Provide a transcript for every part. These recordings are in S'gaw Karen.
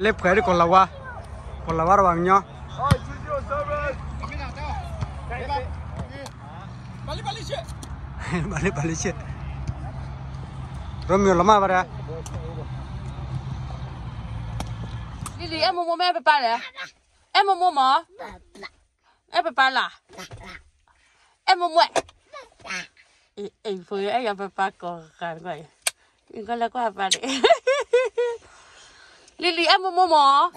လၢဖှဲးဒ်ကီၢ်လၤဝါ, ကီၢ်လၤဝါတဘၣ်ကညီ, ဘၣ်လၢဘၣ်လၢဆ့, ရိမ့ၤလီၤမၢ်ဘၣ်ဒီး, လံၤလံၤ အဲၣ်မိၢ်မိၢ်မ့ၢ်ပပၢ်လဲၣ်, အဲၣ်မိၢ်မိၢ်မး, အဲၣ်ပပၢ်လၢ်, အဲၣ်မိၢ်မိၢ်, အံၤဖိအဲၣ်ယၤပပၢ်ကိးဂၤ, ကွၢ်လၢကွၢ်ပၢ်န့ၣ်, လံၤလံၤ အဲၣ်မိၢ်မိၢ်မး,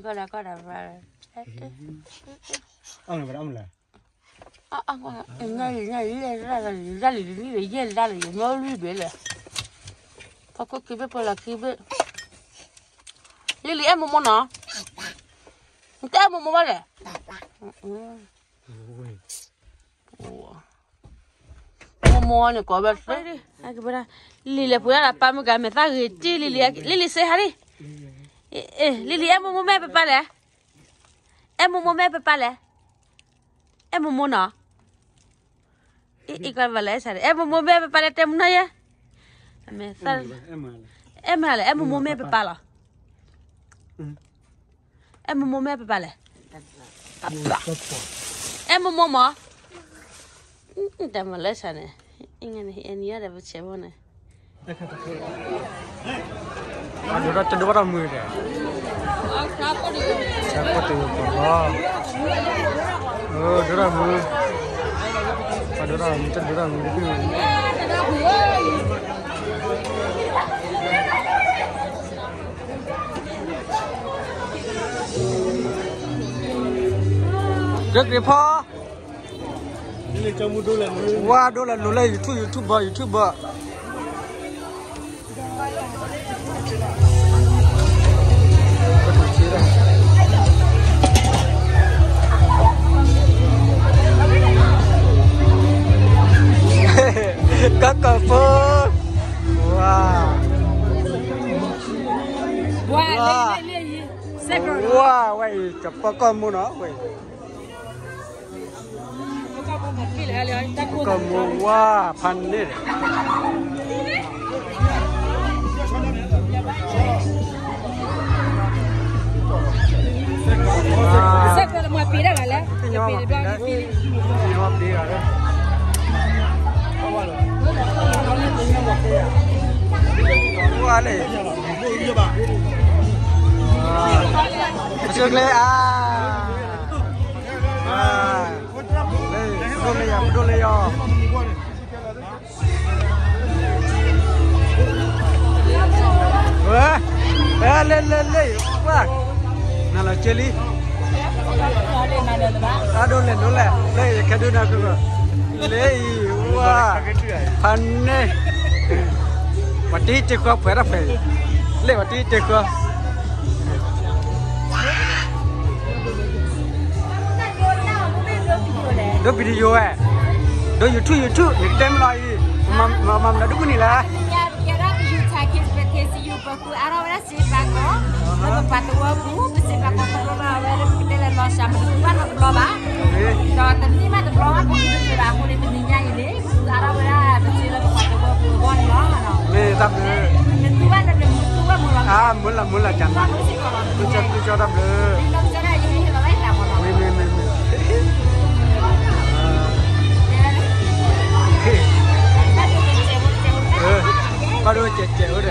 ကွၢ်လၢကွၢ်ဒၣ်ပၢ်, လံၤလံၤ အဲၣ်မိၢ်မိၢ်နီၤ, နတအဲၣ်မိၢ်မိၢ်နီၤ, နတအဲၣ်မိၢ်မိၢ်ဘၣ်လဲၣ်, မိၢ်မိၢ်န့ၣ်ကိးဝဲ, လံၤလံၤ ပှၤလၢပၢ်မုၢ်ဂၤမဲာ်သၣ်ဂ့ၤတံၢ်, လံၤလံၤ လံၤလံၤ စ့ဟါလံ, လံၤလံၤ အဲၣ်မိၢ်မိၢ်မ့ၢ်ပပၢ်လဲၣ်, အဲၣ်မိၢ်မိၢ်မ့ၢ်ပပၢ်လဲၣ်, အဲၣ်မိၢ်မိၢ်နီၤ, အံၤကွၢ်ဘၣ်လဲၣ်, အဲၣ်မိၢ်မိၢ်မ့ၢ်ပပၢ်လဲၣ် တဲမုၢ်နီၤယဲ, အဲၣ်မ့ၢ်လဲၣ် အဲၣ်မိၢ်မိၢ်မ့ၢ်ပပၢ်လီၤ, အဲၣ်မိၢ်မိၢ်မ့ၢ်ပပၢ်လဲၣ်, အဲၣ်မိၢ်မိၢ်မး, တၢ်မၤလၢဆၣ်န့ၣ်, အံၤန့ၣ် အဲၣ်နံၤအါဒီးပဆဲးဖိန့ၣ်, ပှၤဒိၣ်ထီၣ်တဒိၣ်ဘၣ်ထီၣ်မုာ်ဒီး, ဆၣ်ဖိတံၢ်ဖိလီၤ, ဒိၣ်ထီၣ်မုာ်, ပှၤဒိၣ်ထီၣ်မုာ် တဒိၣ်ထီၣ်မုာ်တဖု က့ၤဖီ, ဝါဒိၣ်လၢလိၤလၢ YouTube YouTuber YouTuber, ကီၢ်ကီၢ်ဖိ, ဝါ, ဝါ, ဝါ, ဝဲအံၤ ကပီၢ်ကီၢ်မိၢ်နီၤ ဝဲအံၤ ကီၢ်မိၢ်ဝါဖးန့ၣ်, ဝါလဲၣ်, ပစၢၢ်ကျဲၤအါ, ဒိၣ်လၢယၤ ဒိၣ်လၢယၤ, ဝဲ, လဲၤလဲၤလဲၤ, ဝါ, နၤလီၤက့ၤလံ, အဒိၣ်လဲၣ်ဒိၣ်လဲၣ် လၢယခဲဒိၣ်နၤက, လၢအံၤ ဝါ, ဖးန့ၣ်, ပှၤတဟံၣ်တဃၢဖှဲးတၢ်ဖဲအံၤ, လၢပှၤတဟံၣ်တဃၢ ဒိ video ဝဲ, ဒိ YouTube YouTube ယတဲမ့ၢ်လီၤအံၤ, မၤမၤမၤဒိၣ်မုၢ်နံၤလၢ ပဃုအါထီၣ်ဝဲဒၣ်စ့ပာ်ကီၢ်, လၢပပှၤသဝီပူၤ ပစ့ပာ်ကီၢ်သဝီဘၣ်ဝဲလၢပကတဲလဲၤလီၤစှၤ ပတဃုဘၣ်နီတဘျီဘၣ်, ဒီးတမ့ၢ်ဘၣ်တဘျီဘၣ် ပဃုတတုၤဘၣ်အဃိန့ၣ် တနံၤညါအံၤန့ၣ် ပဃုအါထီၣ်ဝဲဒၣ်ပစ့လၢပပှၤသဝီပူၤအဂီၢ်န့ၣ်လီၤ. မ့ၢ်တၢ်ဘျုး, နဃုဘၣ်နဘျုး မူဃုဘၣ်မူလီၤ, မူလၢမူလၢကၢ်နၤ, ကၠီတၢ်ဘျုး, မ့ၢ်မ့ၢ်မ့ၢ်မ့ၢ်, ဘၣ်ဒိကဲးကဲးအိၣ်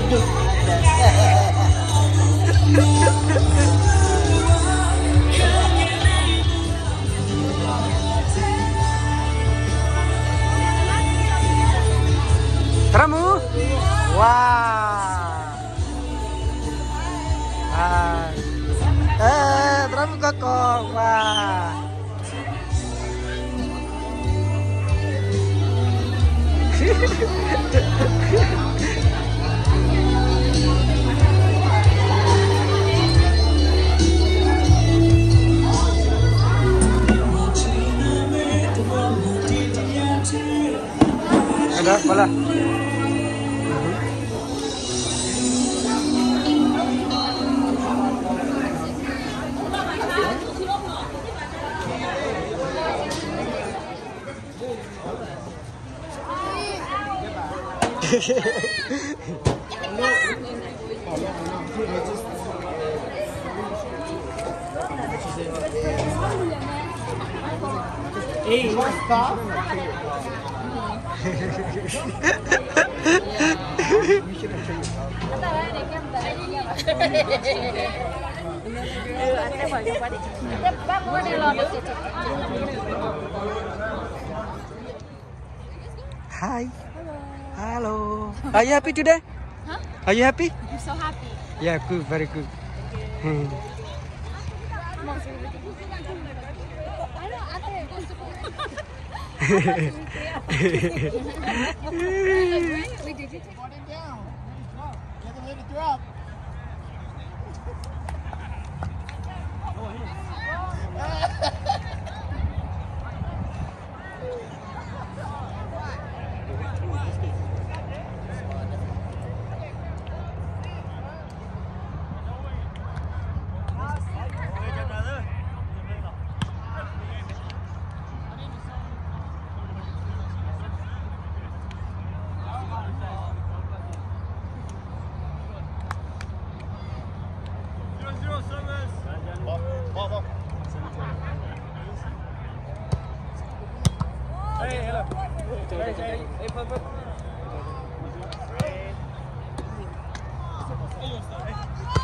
ဒီး သရၣ်မုၣ်, ဝါ, အါ ကီၢ်ကီၢ်ဝါ ကဒါပလၢ Hey, you want stuff? Hi. Hello. Hello. Are you happy today? Huh? Are you happy? I'm so happy. Yeah, good, very good. Thank you. Hmm. Wait, did you take it down? Let it drop. Let it drop.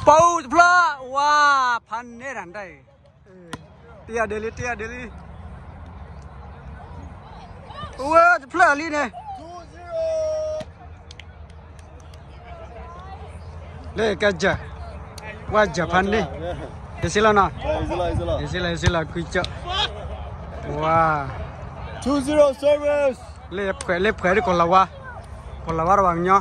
Pau teflၢၣ် ဝါ ဖးန့ၢ်တၢ်ဒၣ်အံၤ တယၤဒဲးလံ တယၤဒဲးလံ အိၣ်ဝဲတဖျၢၣ်လံန့ၣ် လၢကစၢ် ဝါစၢ်ဖးန့ၢ် ယစံးလီၤနီၤ ယစံးလီၤ ယစံးလီၤ ကွံကၠီ ဝါ two zero service လၢဖှဲး လၢဖှဲးဒ်ကီၢ်လၤဝါ ကီၢ်လၤဝါတဝၤကညီ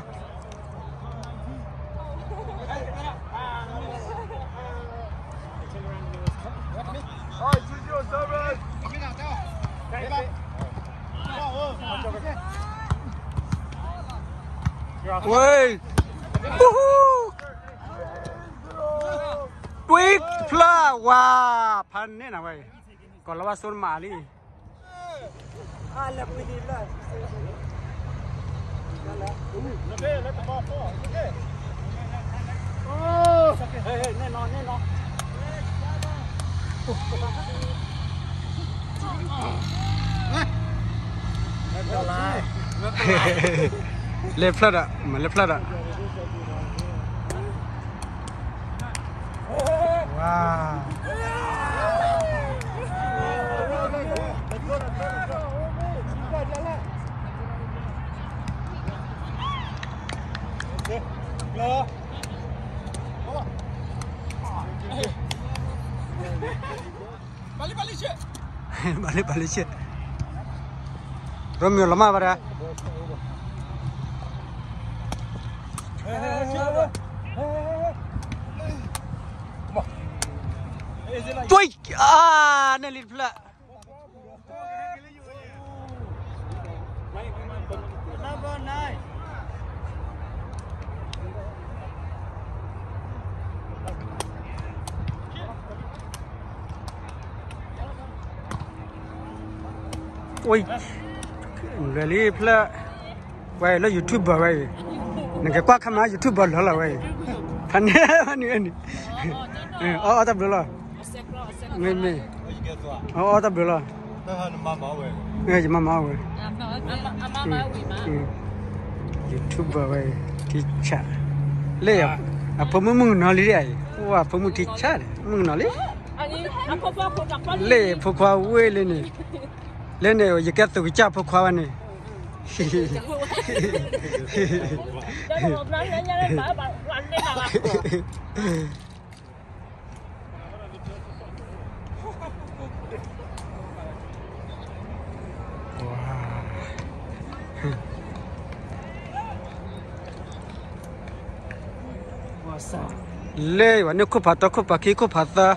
ဝ့ၢ် တွံၢ်ဖျၢၣ်ဝါ ဖးန့ၢ်နၤဝဲ ကီၢ်လၤဝါစိတမးလံ လဲၤဖျၢၣ်ဒီး မၤလဲၤဖျၢၣ်ဒီး ဝါ ဘၣ်လံ ဘၣ်လံရှဲ ရိမ့ၤလီၤမၢ်ဘၣ်ဒၣ် တွံၢ် အါ နဲၣ်လံတဖျၢၣ် အိၣ် လွဲၢ်လံဖျၢၣ် ဝဲလၢ YouTuber ဝဲအံၤ နကကွၢ် camera YouTuber လီၤလီၤဝဲအံၤ ဖးန့ၢ် ဖးန့ၢ်န့ၣ် အီၣ်အီၣ်တၢ်ဘျုးလီၤ မ့မ့ၢ် အီၣ်အီၣ်တၢ်ဘျုးလီၤ ယမၤမၤအီၣ်ဝဲ YouTuber ဝဲ ထံဆး လၢ အဖိမုၣ်မုၣ်ကနီၤလံဒၣ်အံၤ အိၣ်အဖိမုၣ်ထံဆးဒီး မုၣ်ကနီၤလံ လၢဖိခွါဝ့ၢ်လၢန့ၣ် လၢန့ၣ် ယကဲသုးကစၢ်ဖိခွါဝဲန့ၣ် Wait, wait, wait, wait. ဘၣ်ဘၣ်ဘၣ် ဘၣ်ဘၣ်ဘၣ် ဘၣ်ဘၣ်ဘၣ် လဲၤဝဲန့ၣ် ခိၣ်ဖးတၢ ခိၣ်ဖးခံ ခိၣ်ဖးသၢ,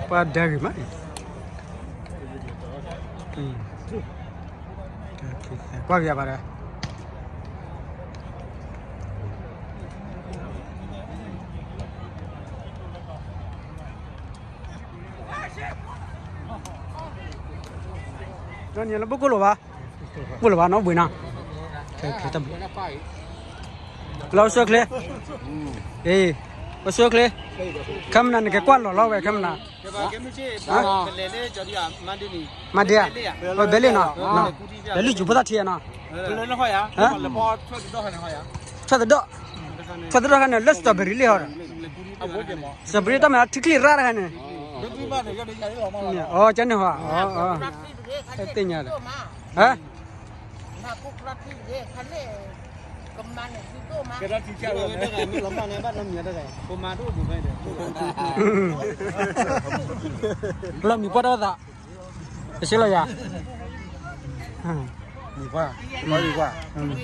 ပှၤဒဲဂ့ၤမး, ကွၢ်က့ၤယၤဘၣ်ဒီး ဒီးန့ၣ်လၢဘိၣ်ကိၣ်လိာ်ဘၣ်, ဘိၣ်လိာ်ဘၣ်နီၤ ဘှံးနီၤ, လီၤဆှၢချ့, အ့, လီၤဆှၢချ့, ခဲမနၤနကကွၢ်လီၤလီၤဝဲခဲမနၤ, မၤဒ့ဧါ, ဘဲလ့ၣ်နီၤ, ဘဲလ့ၣ်ကၠူဖိသၣ်ထံနီၤ, ထွဲသဒီၣ်, ထွဲသဒီၣ်ခါန့ၣ် လၢ strawberry လ့ၣ်ဟီဒီး, strawberry တၢ်မၤထံချံရၣ်တခါန့ၣ်, အီ ကန့ၣ်ဟီ, သ့ၣ်ညါဒီး, ဟါ လီၤမံၤပှၢ်တၢ်သး, တဆ့လီၤယၤ, မံၤပှၢ်, မံၤပှၢ်, မံၤပှၢ်တီၢ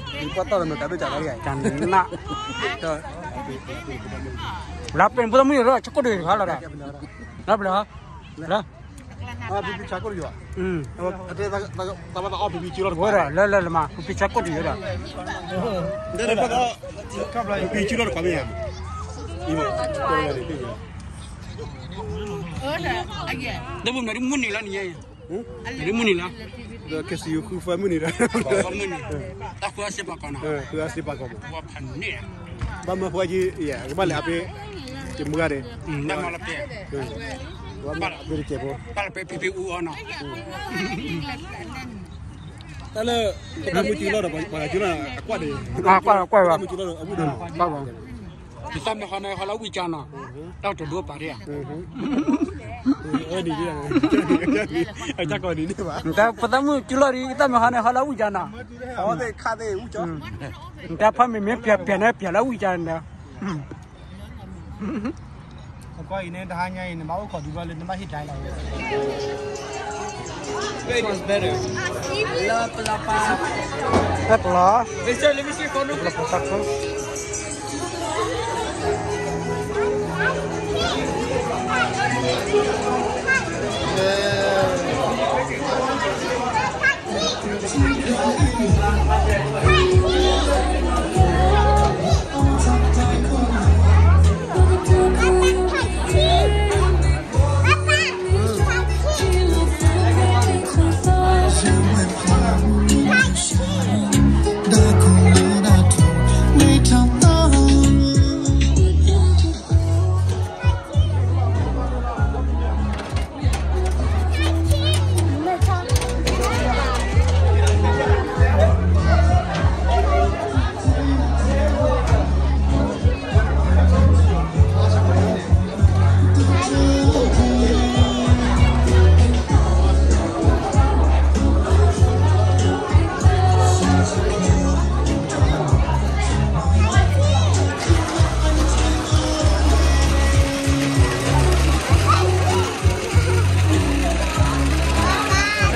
်လီၤနတၢ်ဒိၣ်ကၢ်လီၤယၤ, ကနၣ်, လၢပှဲၤဖိသၣ်မုၣ်ယိၤဒီး ဆၢကိၣ်တဂ့ၤတခါလီၤဒီး, လၢပျၢၤ, လၢ ပံဆါကိၣ်တယိၤ, လၢလၢလၢမး ပံဆါကိၣ်တယိၤဒီး, ပံဆါကိၣ်တယိၤဒီး, တၢ်ပမၤဒ်မုၢ်နံၤလီၤနံၤညါအံၤ, ဒ်မုၢ်နံၤလီၤ, ဒီးကစံးဃုဖၢမုၢ်နံၤဒီး, ဖၢမုၢ်နံၤ, တၢ်ဃုအစ့ပာ်ကီးနီၤ, ဃုအစ့ပာ်ကီးမး, ဘၣ်မၤဖှီၣ်က့ၤ, ကဘၣ်လဲၤအါဖဲ, ကမုၢ်ဂၤန့ၣ်, ဘၣ်မၤလီၤပဲ, ဘၣ်လီၤပဲ ဖံဖံအူအီနီၤ, တၢ်လၢ, ပတၢ်မုၢ်ကံလီၤဒီး ပှၤကံလီၤအကွၢ်န့ၣ်, ကွၢ်ကွၢ်, ပတၢ်မုၢ်ကံလီၤဒီးအဝံၣ်ဒီး, ကွၢ်ကွၢ်, ယသးမ့ၢ်ဟီန့ၣ် ဟီလၢအဝံၣ်ကၢနီၤ, တၢ်တဒိပာ်ဒၣ်ဧါ, ပတၢ်မုၢ်ကံလီၤဒီး ယသးမ့ၢ်ဟီန့ၣ် ဟီလၢအဝံၣ်ကၢနီၤ, တၢ်ဖးမ့ၢ်မ့ၢ်ပျဲပျဲန့ၣ် ပျဲလၢအဝံၣ်ကၢန့ၣ်ဒီး အကွၢ်အံၤန့ၣ် တဟါညါအံၤ နဘၣ်အိၣ်ခိးဒံးဘၣ်လၢနဘၣ်ဟ့ၣ်ဒၢလီၤ, ဟဲပလီၤ, ပလီၤတၢ်ခိၣ်, တၢ်ထ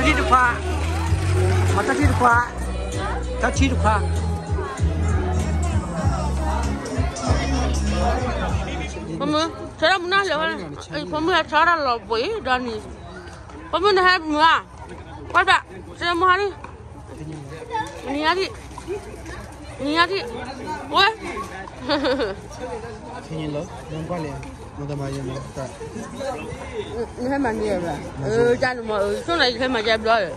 ံၣ်တခွါ, မ့ၢ်တၢ်ထံၣ်တခွါ, တၢ်ထံၣ်တခွါ, ဖိမုၣ်, ဆၢဒၣ်မုၢ်နၢ်လၢၤ, ဖိမုၣ်ဟဲဆၢဒၣ်လီၤပှ့ၤဒီးန့ၣ်, ဖိမုၣ်နဟဲမုၢ်ဧါ, ကွၢ်တၢ်, ဆၢဒၣ်မုၢ်ဟါန့ၣ်, နံၤညါဒံး, နံၤညါဒံး, ဝဲ နဟဲမၤန့ၢ်ဘၣ်, ဆိၣ်နၤယဟဲမၤယဲဘျီ,